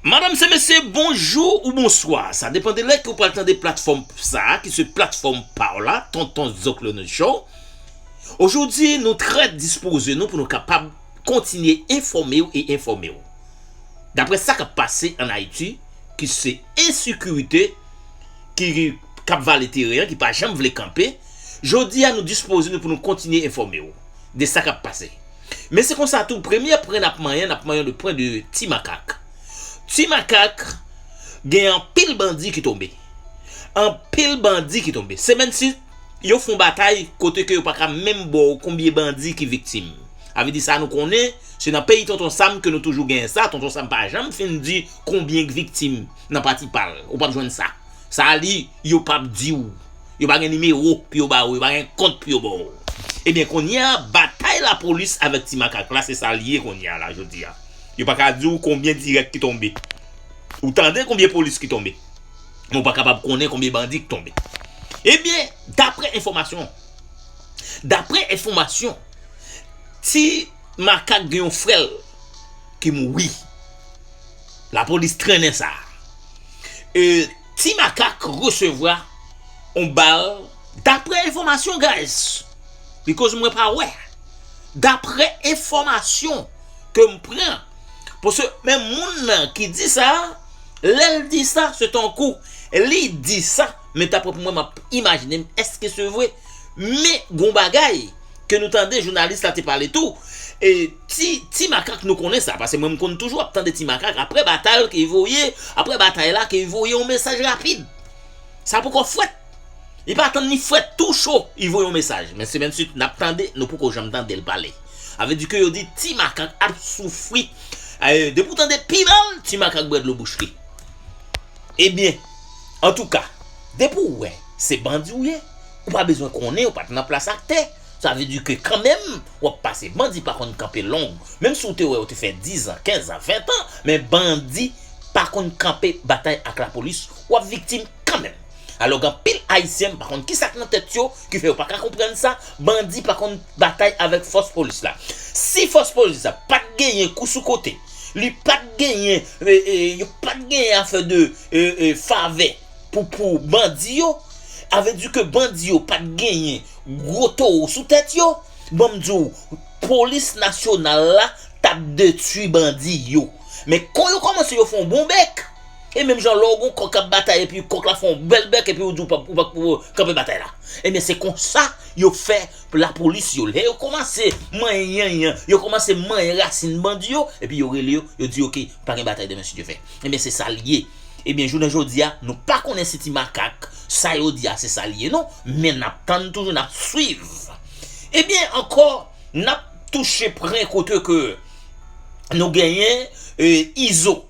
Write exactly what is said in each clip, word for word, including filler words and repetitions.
Madanm se mesye, bonjou ou bonswa. Sa depann de lè ke w pral tande platfòm sa a, ki se platfòm pa w la, Tonton Zoklono Show. Ojodi, nou trè dispoze nou pou nou kapab kontinye enfòme w e enfòme w. Daprè sa k ap pase ann Ayiti, ki se ensekirite, ki, k ap vale teren an, ki pa janm vle kanpe, jodi a nou dispoze nou pou nou kontinye enfòme w de sa k ap pase. Men se konsa tou, premye pwen n ap manyen, n ap manyen le pwen de Ti Makak. Ti Makak, gen anpil bandi ki tonbe. Anpil bandi ki tonbe. Semèn sit, yo fè yon batay kote ke yo pa ka menm ba w konbyen bandi ki viktim. Sa vle di sa nou konnen, se nan peyi Tonton Sam ke nou toujou genyen sa. Tonton Sam pa janm fin di konbyen viktim nan pati pa l. Ou p ap jwenn sa. Sa li, yo p ap di w. Yo pa gen nimewo pou yo ba w, yo pa gen kont pou yo ba w. Ebyen, kounye a, batay lapolis avèk Ti Makak la, se sa l ye kounye a la, jodi a. Yo pa ka di w konbyen dirèk ki tonbe. Ou tande konbyen polis ki tonbe. Men w pa kapab konnen konbyen bandi ki tonbe. Ebyen, daprè enfòmasyon, daprè enfòmasyon, Ti Makak gen yon frè l ki mouri. Lapolis trennen sa. E, Ti Makak resevwa yon bal, daprè enfòmasyon, guys. Because mwen pa wè. Daprè enfòmasyon ke m pran. Paske menm moun nan ki di sa, lè l di sa, se tankou li di sa, men daprè pou mwen, m ap imajine m, èske se vre? Men gon bagay ke nou tande jounalis la te pale tou, e Ti, Ti Makak nou konnen sa, paske mwen m konn toujou ap tande Ti Makak, aprè batay ke l voye, aprè batay la ke l voye yon mesaj rapid. Sa poko fèt. Li pa tann ni frèt tou cho, li voye yon mesaj. Men semèn sit, n ap tande, nou poko janm tande l pale. Sa vle di ke yo di Ti Makak ap soufri. Eh, depi w tande pi mal, Ti Makak bwè dlo bouch li. Ebyen, antouka, depi w wè se bandi w ye, ou pa bezwen konnen, ou pa t nan plas aktè. Sa vle di ke kanmenm, w ap pase. Bandi pa konn kanpe long. Menm si w te wè yo te fè diz an, kenz an, ven an, men bandi pa konn kanpe batay ak lapolis, w ap viktim kanmenm. Alò, gen anpil Ayisyen, m pa konn kisa k nan tèt yo, ki fè yo pa ka konprann sa, bandi pa konn batay avèk fòs polis la. Si fòs polis la pa t genyen kou sou kote, li pa t genyen, e, e, yo pa t genyen afè de, e, e, favè pou, pou bandi yo, sa vle di ke bandi yo pa t genyen gwo towo sou tèt yo, ban m di w, polis nasyonal la t ap detwi bandi yo. Men kon yo kòmanse, yo fè yon bon bèk. E menm jan lè w gon kòk k ap batay epi kòk la fè yon bèl bèk epi ou di w p ap, ou p ap, ou p ap kanpe batay la. Ebyen, se konsa yo fè lapolis yo. Lè yo kòmanse manyen, yo kòmanse manyen rasin bandi yo, epi yo rele yo, yo di, "Oke, pa gen batay demen, si Dye vle." Ebyen, se sa l ye. Ebyen, jounen jodi a, nou pa konnen si Ti Makak, sa yo di a, se sa l ye, non. Men n ap tann toujou, n ap swiv. Ebyen, ankò, n ap touche pwen kote ke nou genyen, e, Izo.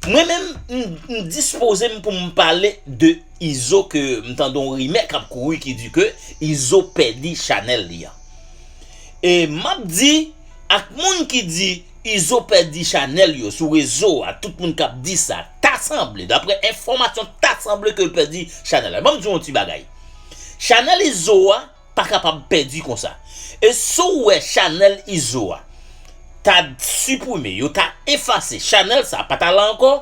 Mwen menm, m, m dispoze m pou m pale de Izo ke m tande yon rimè k ap kouri ki di ke Izo pèdi chanèl li an. E m ap di ak moun ki di Izo pèdi chanèl yo sou rezo a, tout moun k ap di sa, ta sanble, daprè enfòmasyon, ta sanble ke l pèdi chanèl la. Ban m di w yon ti bagay. Chanèl Izo a pa kapab pèdi konsa. E si w wè chanèl Izo a ta siprime, yo ta efase chanèl sa, pa ta la ankò,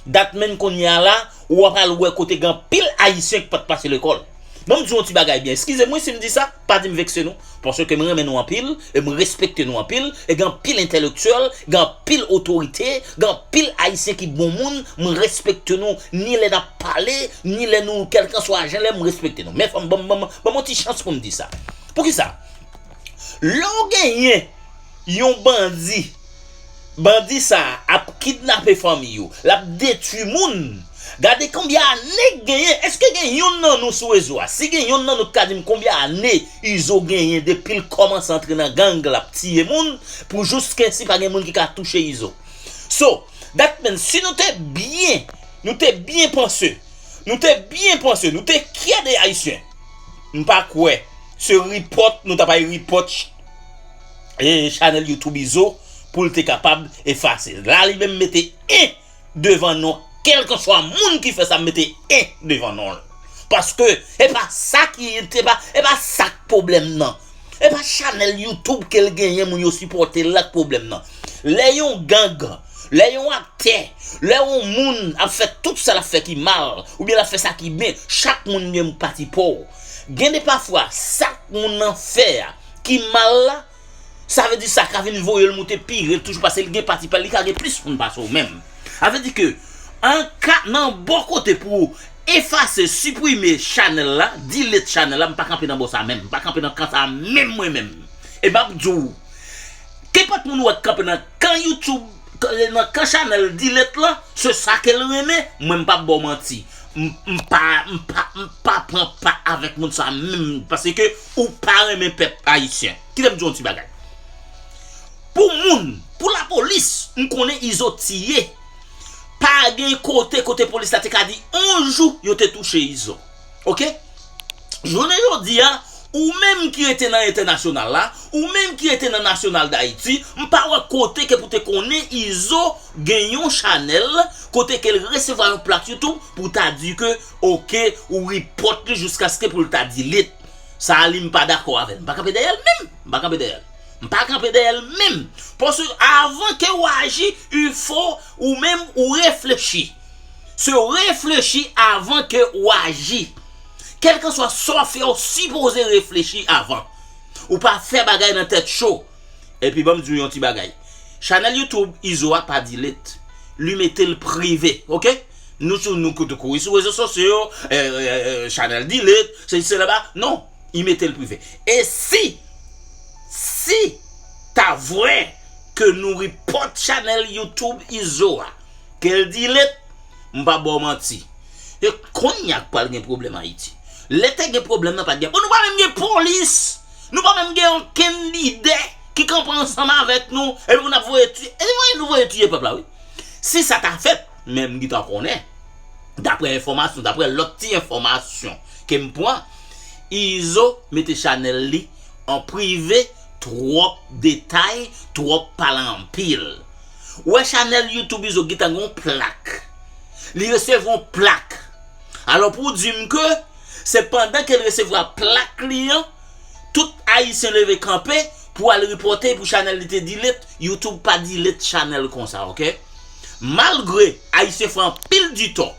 dat menm kounye a la, w ap al wè kote gen anpil Ayisyen ki pa t pase lekòl. Ban m di w yon ti bagay byen. Eskize m wi si m di sa, pa di m vekse nou. Paske m renmen nou anpil, e m respekte nou anpil, e gen anpil entèlektyèl, gen anpil otorite, gen anpil Ayisyen ki bon moun, m respekte nou, ni lè n ap pale, ni lè nou, kèlkanswa jan lè m respekte nou. Men fò m, ban m, ban m, ban m yon ti chans pou m di sa. Poukisa? Lè w genyen yon bandi, bandi sa a ap kidnape fanmi yo, l ap detwi moun. Gade konbyen ane k genyen. Èske gen youn nan nou sou rezo a? Si gen youn nan nou k ka di m konbyen ane Izo genyen depi l kòmanse antre nan gang, l ap tiye moun, pou jis ke si pa gen moun ki ka touche Izo. So, that means, si nou te byen, nou te byen panse, nou te byen panse, nou te kyè de Ayisyen, m pa kwè se report nou t ap al report ch-, e, chanèl YouTube Izo pou l te kapab efase. La, li menm mete en devan non, kèlkanswa moun ki fè sa, mete en devan non l. Paske e pa sa ki, e pa, e pa sa k pwoblèm nan. E pa chanèl YouTube ke l genyen, moun yo sipòte l la k pwoblèm nan. Lè yon gang, Lè yon aktè, lè yon moun ap fè tout sa l ap fè ki mal, oubyen l ap fè sa ki byen, chak moun gen pati pa w. Gen de pafwa, sa moun nan fè a ki mal la, sa vle di sa ka vin voye l moute pi red toujou, paske li gen pati pa l, li ka gen plis moun pase w menm. Sa vle di ke an ka nan bò kote pou efase, siprime chanèl la, delete chanèl la, m pa kanpe nan bò sa menm, m pa kanpe nan kan sa menm mwen menm. E m ap di w, kenpòt moun ou wè k kanpe nan kan YouTube, k- nan kan chanèl delete lan, se sa ke l renmen, mwen m p ap ba w manti. M m pa m pa m pa pran pa avèk moun sa menm, paske ou pa renmen pèp ayisyen. Kite m di w yon ti bagay. Pou moun, pou lapolis, m konnen Izo tiye. Pa gen kote, kote polis la te ka di yon jou yo te touche Izo. Oke? Jounen jodi a, ou menm ki rete nan entènasyonal la, ou menm ki rete nan nasyonal Dayiti, m pa wè kote ke pou te konnen Izo gen yon chanèl kote ke l resevwa yon plak YouTube pou ta di ke, oke, ou report li jiskaske pou l ta delete. Sa a, li m pa dakò avè l. M pa kanpe dèyè l menm. M pa kanpe dèyè l. M pa kanpe dèyè l menm. Paske avan ke w aji, il faut ou menm ou reflechi. Se reflechi avan ke w aji. Kèlkanswa sa w ap fè, w sipoze reflechi avan. Ou pa fè bagay nan tèt cho. Epi ban m di w yon ti bagay. Chanèl YouTube Izo a pa delete. Li mete l prive, oke? Nou sou nou koute kouri sou rezo sosyo, eh, eh, eh, chanèl delete, se se laba. Non, li mete l prive. E si, si ta vre ke nou report chanèl YouTube Izo a, ke l delete, m pa ba w manti. E kounye a k pral gen pwoblèm Ayiti. Lè te gen pwoblèm nan pa t gen. Bon, nou pa menm gen polis. Nou pa menm gen okenn lidè ki kanpe ansanm avèk nou. Epi pou n ap voye tiye. E voye nou voye tiye pèp la, wi. Si sa ta fèt, men m gentan konnen. Daprè enfòmasyon, daprè lòt ti enfòmasyon ke m pran, Izo mete chanèl li an prive, twòp detay, twòp pale anpil. Ou wè chanèl YouTube Izo gentan gen yon plak. Li resevwa yon plak. Alò pou w di m ke se pandan ke l resevwa plak li an, tout Ayisyen leve kanpe pou al repòte pou chanèl li te delete, YouTube pa delete chanèl konsa, oke? Malgre Ayisyen fè anpil ditò,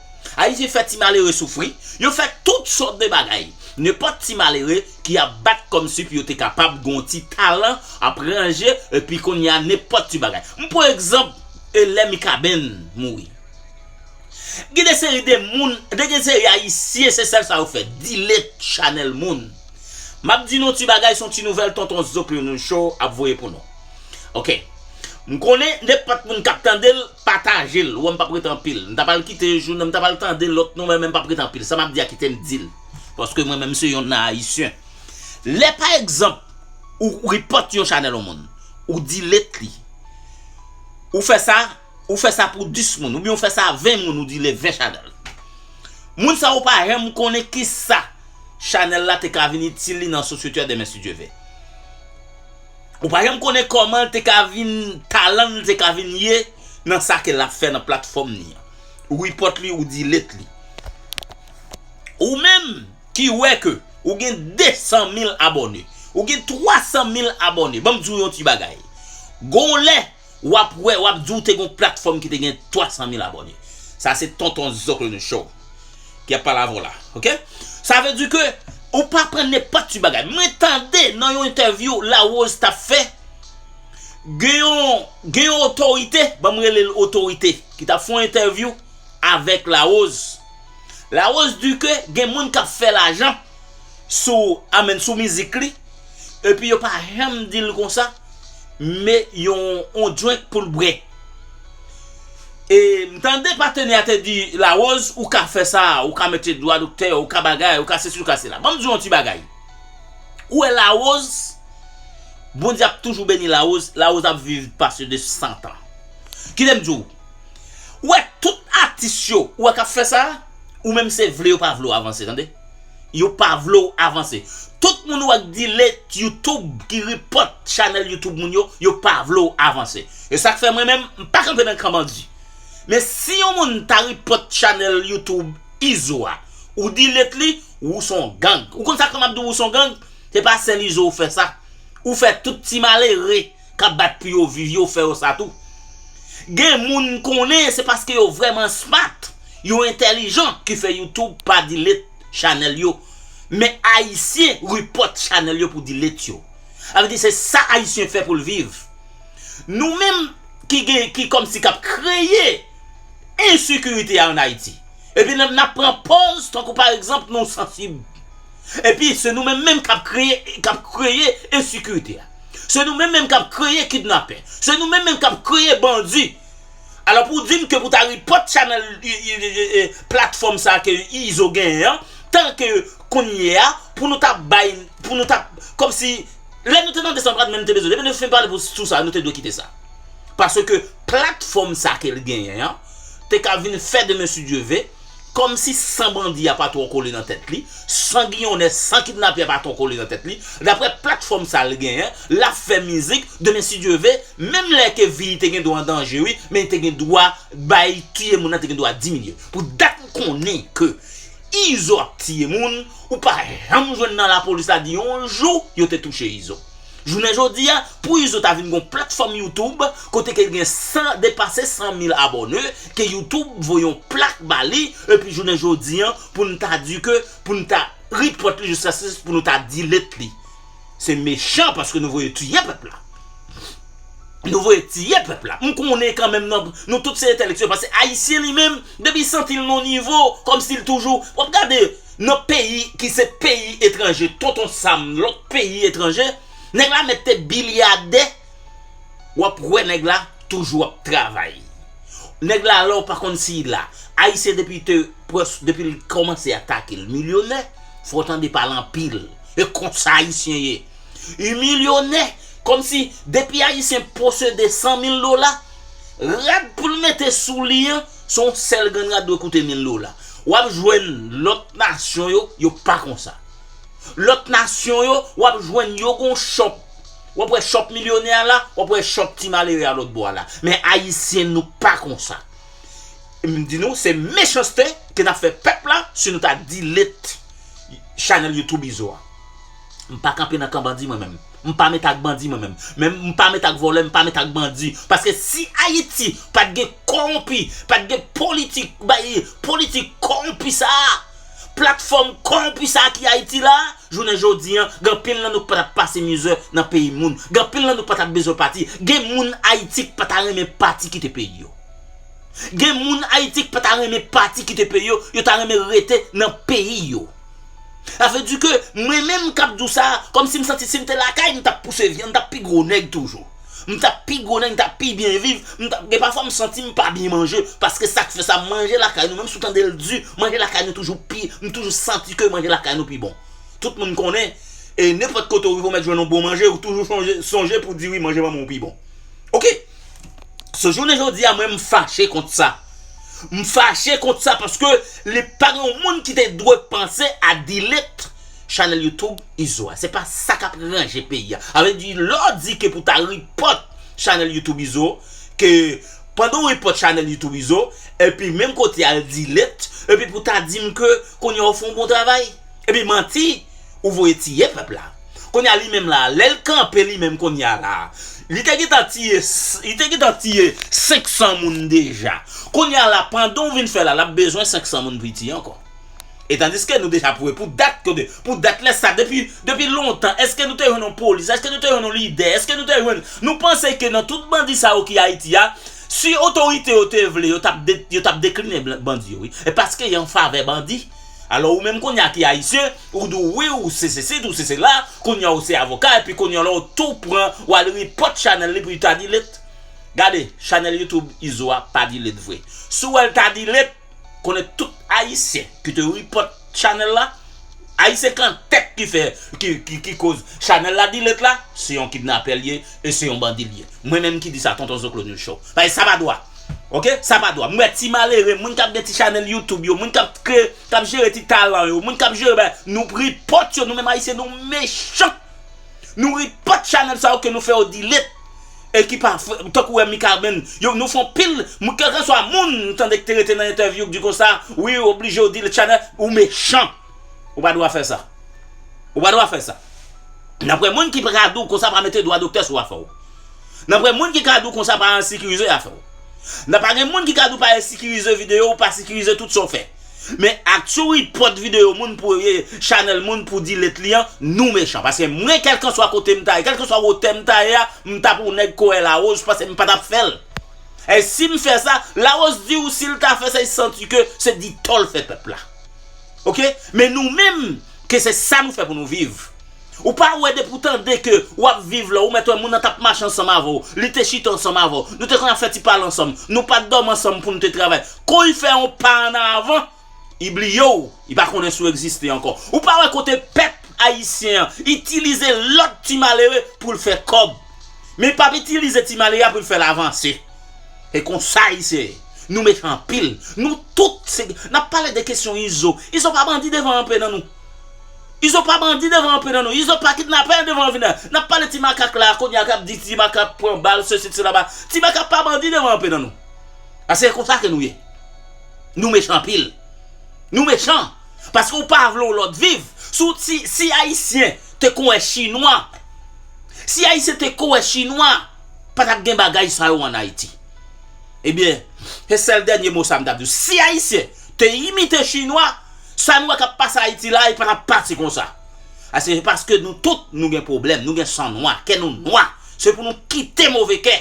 Ayisyen fè ti malere soufri, yo fè tout sòt de bagay. Nenpòt ti malere ki ap bat kòmsi pou yo te kapab gen yon ti talan, ap ranje, epi kounye a nenpòt ti bagay. M pran egzanp, e lè Mikaben mouri. Gen de seri de moun, de gen seri Ayisyen, se sèl sa yo fè, delete chanèl moun. M ap di nou ti bagay, se yon ti nouvèl Tonton Zoklonou Show ap voye pou nou. Oke. M konnen nenpòt moun k ap tande l, pataje l. Ou wè m p ap rete anpil. M ta pral kite jounen, m ta pral tande lòt non, men m p ap rete anpil. Sa m ap di a kite m di l. Paske mwen menm se yon nan Ayisyen. Lè pa egzanp, ou repòt yon chanèl yon moun, ou delete li. Ou fè sa, ou fè sa pou dis moun, oubyen ou fè sa ven moun, ou delete ven chanèl. Moun sa yo pa janm konnen kisa chanèl la te ka vin itil li nan sosyete a demen si Dye vle. Ou pa janm konnen kòman l te ka vin, talan l te ka vin ye nan sa ke l ap fè nan platfòm li an. Ou repòt li, ou delete li. Ou menm ki wè ke ou gen de san mil abòne, ou gen twa san mil abòne, ban m di w yon ti bagay. Gon lè, w ap wè, w ap di w te gen yon platfòm ki te gen twa san mil abòne. Sa se Tonton Zoklonou Show ki ap pale avè w la, oke? Sa vle di ke ou pa pran nenpòt ti bagay. Mwen tande nan yon entèvyou Larose t ap fè, gen yon, gen yon otorite, ban m rele l otorite, ki t ap fè yon entèvyou avèk Larose. Larose di ke gen moun k ap fè lajan sou, amèn, sou mizik li, epi yo pa janm di l konsa, men yon, yon drink pou l bwè. E m tande patenè a te di Larose, ou ka fè sa, ou ka mete dwa doktè, ou ka bagay, ou ka sesi, ou ka sela. Ban m di w yon ti bagay. Ou wè Larose, Bondye ap toujou beni Larose, Larose ap viv pase de san tan. Kite m di w, ou wè tout atis yo, ou wè k ap fè sa, ou menm se vle yo pa vle w avanse, tande? Yo pa vle w avanse. Tout moun ou wè k delete YouTube, ki repòt chanèl YouTube moun yo, yo pa vle w avanse. E sa k fè mwen menm, m pa kanpe nan kan bandi. Men si yon moun ta repòt chanèl YouTube Izo a, ou delete li, ou s on gang. Ou konn sa k fè m ap di w ou s on gang? Se pa sèl Izo ou fè sa. Ou fè tout ti malere k ap bat pou yo viv yo, ou fè yo sa tou. Gen moun konnen se paske yo vrèman smart, yo entèlijan ki fè YouTube pa delete chanèl yo. Men Ayisyen report chanèl yo pou delete yo. Sa vle di se sa Ayisyen fè pou l viv. Nou menm ki gen, ki kòmsi k ap kreye ensekirite a ann Ayiti. Epi n ap, n ap pran pòz tankou pa egzanp nou sansib. Epi se nou menm menm k ap kreye, k ap kreye ensekirite a. Se nou menm menm k ap kreye kidnapè. Se nou menm menm k ap kreye bandi. Alò pou w di m ke pou w ta report chanèl, i- i- i- i- platfòm sa ke Izo genyen an, tanke kounye a, pou nou ta bay, pou nou ta, kòmsi, lè nou te nan desann prat, men nou te bezwen, depi nou fin pale pou, sou sa, nou te dwe kite sa. Paske platfòm sa ke l genyen an, te ka vin fè demen si Dye ve, kòmsi san bandi a pa twò kole nan tèt li, san giyonnè, san kidnapè a pa twò kole nan tèt li. Daprè platfòm sa l genyen, l ap fè mizik, demen si Dye ve, menm lè ke vi li te gen dwa an danje, wi, men li te gen dwa bay tiye moun nan, te gen dwa diminye. Pou dat m konnen ke Izo ap tiye moun, ou pa janm jwenn nan lapolis la di yon jou yo te touche Izo. Jounen jodi a, pou Izo ta vin gon platfòm YouTube, kote ke l gen san, depase san mil abòne, ke YouTube voye yon plak ba li, epi jounen jodi a, pou n ta di ke, pou n ta report li jiskaske pou nou ta delete li. Se mechan paske nou voye tiye pèp la. Nou voye tiye pèp la. M konnen kanmenm nan, nou tout se entèlektyèl, paske Ayisyen li menm, depi santi l nan nivo, kòmsi l toujou, w ap gade, nan peyi ki se peyi etranje, Tonton Sam, lòt peyi etranje, nèg la mèt te bilyadè, w ap wè nèg la toujou ap travay. Nèg la la, w pa konn si l la. Ayisyen depi te pwès, depi l kòmanse atake l milyonè, fò w tande pale anpil. E konsa Ayisyen ye. Li milyonè, kòmsi depi Ayisyen posede san mil dola, rad pou l mete sou li an, se yon sèl grenn rad dwe koute mil dola. W ap jwenn lòt nasyon yo, yo pa konsa. Lòt nasyon yo, w ap jwenn yo gon chòp. W ap wè chòp milyonè a la, w ap wè chòp ti malere a lòt bò a la. Men Ayisyen, nou pa konsa. M di nou, se mechanste ke n ap fè pèp la si nou ta delete chanèl YouTube Izo a. M pa kanpe nan kan bandi mwen menm. M pa met ak bandi mwen menm. Men m pa met ak vòlè, m pa met ak bandi. Paske si Ayiti pa t gen kòwonpi, pa t gen politik, bay, politik kòwonpi sa a, platfòm kòwonpi sa a ki Ayiti la, jounen jodi a, gen anpil nan nou pa t ap pase mizè nan peyi moun. Gen anpil nan nou pa t ap bezwen pati. Gen moun Ayiti k pa ta renmen pati kite peyi yo. Gen moun Ayiti k pa ta renmen pati kite peyi yo, yo ta renmen rete nan peyi yo. Sa vle di ke mwen menm k ap di w sa, kòmsi m santi si m te lakay, m t ap pouse vyann, m t ap pi gwo nèg toujou. M t ap pi gwo nèg, m t ap pi byen viv, m t ap, gen pafwa m santi m pa byen manje, paske sa k fè sa, manje lakay nou, menm si w tande l di, manje lakay nou toujou pi, m toujou santi ke manje lakay nou pi bon. Tout moun konnen, e nenpòt kote w rive w mèt jwenn yon bon manje, ou toujou sonje, sonje pou di wi, manje manman w pi bon. Oke? So, jounen jodi a, mwen, m fache kont sa. M fache kont sa paske li pa gen yon moun ki te dwe panse a delete chanèl YouTube Izo a. Se pa sa k ap ranje peyi a. Sa vle di, lè w di ke pou ta report chanèl YouTube Izo, ke pandan w report chanèl YouTube Izo, epi menm kote a l delete, epi pou ta di m ke kounye a w fè yon bon travay. Epi manti, ou voye tiye pèp la. Kounye a li menm la, lè l kanpe li menm kounye a la, li te gentan tiye, li te gentan tiye senk san moun deja. Kounye a la, pandan w vin fè la, l ap bezwen senk san moun pou l tiye ankò. E tandiske nou deja pwouve pou dat ke, pou dat lè sa, depi, depi lontan, èske nou te jwenn yon polis, èske nou te jwenn yon lidè, èske nou te jwenn, nou panse ke nan tout bandi sa yo ki Ayiti a, si otorite yo te vle, yo t ap de-, yo t ap dekline blan-, bandi yo, wi. E paske y an favè bandi. Alò, ou menm kounye a ki ayisyen, ou di w wi, ou se sesi, ou se sela, kounye a ou se avoka, epi kounye a la ou tou pran, ou al report chanèl li pou li ta delete. Gade, chanèl YouTube Izo a pa delete vre. Si w wè l ta delete, konnen tout ayisyen ki te report chanèl la, ayisyen k an tèt ki fè, ki, ki, ki koz chanèl la delete la, se yon kidnapè l ye, e se yon bandi l ye. Mwen menm ki di sa, Tonton Zo Claude Show. Paske sa pa dwa. Oke? Sa pa dwa. M wè ti malere, moun k ap gen ti chanèl YouTube yo, moun k ap kreye, k ap jere ti talan yo, moun k ap jere bagay, nou report yo, nou menm ayisyen, nou mechan. Nou report chanèl sa yo ke nou fè yo delete. E ki pa fè, tankou wè Mikaben, yo, nou fè yon pil, moun, kèlkanswa moun, m tande k te rete nan entèvyou, k di konsa, wi, ou oblije ou delete chanèl, ou mechan. Ou pa dwa fè sa. Ou pa dwa fè sa. Nanpwen moun ki ka di w konsa pa mete dwa doktè sou afè w. Nanpwen moun ki ka di w konsa pa ensekirize afè w. Nan pa gen moun ki ka di w pa sekirize videyo, ou pa sekirize tout sa w fè. Men aksyon report videyo moun pou chanèl moun pou delete li an, nou mechan. Paske mwen, kèlkanswa kote m ta ye, kèlkanswa wotè m ta ye a, m t ap yon nèg kòrèy Larose, paske m pa t ap fè l. E si m fè sa, Larose di w si l ta fè sa, li santi ke se di tò l fè pèp la. Oke? Men nou menm, ke se sa nou fè pou nou viv. Ou pa wè depi w tande ke w ap viv la, ou mèt wè moun nan t ap mache ansanm avè w, li te chita ansanm avè w, nou te konn ap fè ti pale ansanm, nou pa t dòmi ansanm pou nou te travay. Kon li fè yon pa ann avan, li bliye w, li pa konnen si w egziste ankò. Ou pa wè kote pèp ayisyen an itilize lòt ti malere pou l fè kòb. Men li p ap itilize ti malere a pou l fè l avanse. E konsa Ayisyen ye. Nou mechan anpil. Nou tout se, n ap pale de kesyon Izo. Izo pa bandi devan anpe nan nou. Izo pa bandi devan anpe nan nou. Izo pa kidnapè devan anpe nan. N ap pale Ti Makak la, kounye a k ap di Ti Makak pran bal, sesi, sela ba. Ti Makak pa bandi devan anpe nan nou. Paske se konsa ke nou ye. Nou mechan anpil. Nou mechan. Paske ou pa vle yon lòt viv. Si, si, si Ayisyen te konn wè Chinwa, si Ayisyen te konn wè Chinwa, pa t ap gen bagay sa yo ann Ayiti. Ebyen, se sèl dènye mo sa m t ap di w. Si Ayisyen te imite Chinwa, sa nou wè k ap pase Ayiti la, li pa t ap pase konsa. A, se paske nou tout, nou gen pwoblèm, nou gen san nwa, kè nou nwa. Se pou nou kite move kè.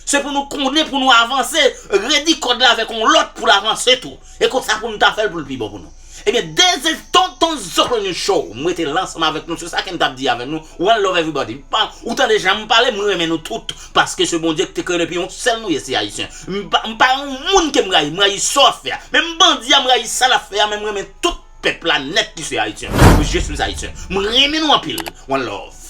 Se pou nou konnen, pou nou avanse, redi kòd la avèk yon lòt pou l avanse tou. E konsa pou nou ta fè l pou l pi bon pou nou. Ebyen, this is Tonton Zoklo News Show. M rete la ansanm avèk nou, se sa ke m t ap di avèk nou. One love everybody. Pa, ou tande jan m pale, m renmen nou tout. Paske se Bondye ki te kreye nou, epi yon sèl nou ye, se Ayisyen. M pa, m pa yon moun ke m rayi, m rayi sa w ap fè a. Menm bandi a, m rayi sa l ap fè a, men m renmen tout pèp la nèt ki se Ayisyen. Je suis Haïtien. M renmen nou anpil. One love.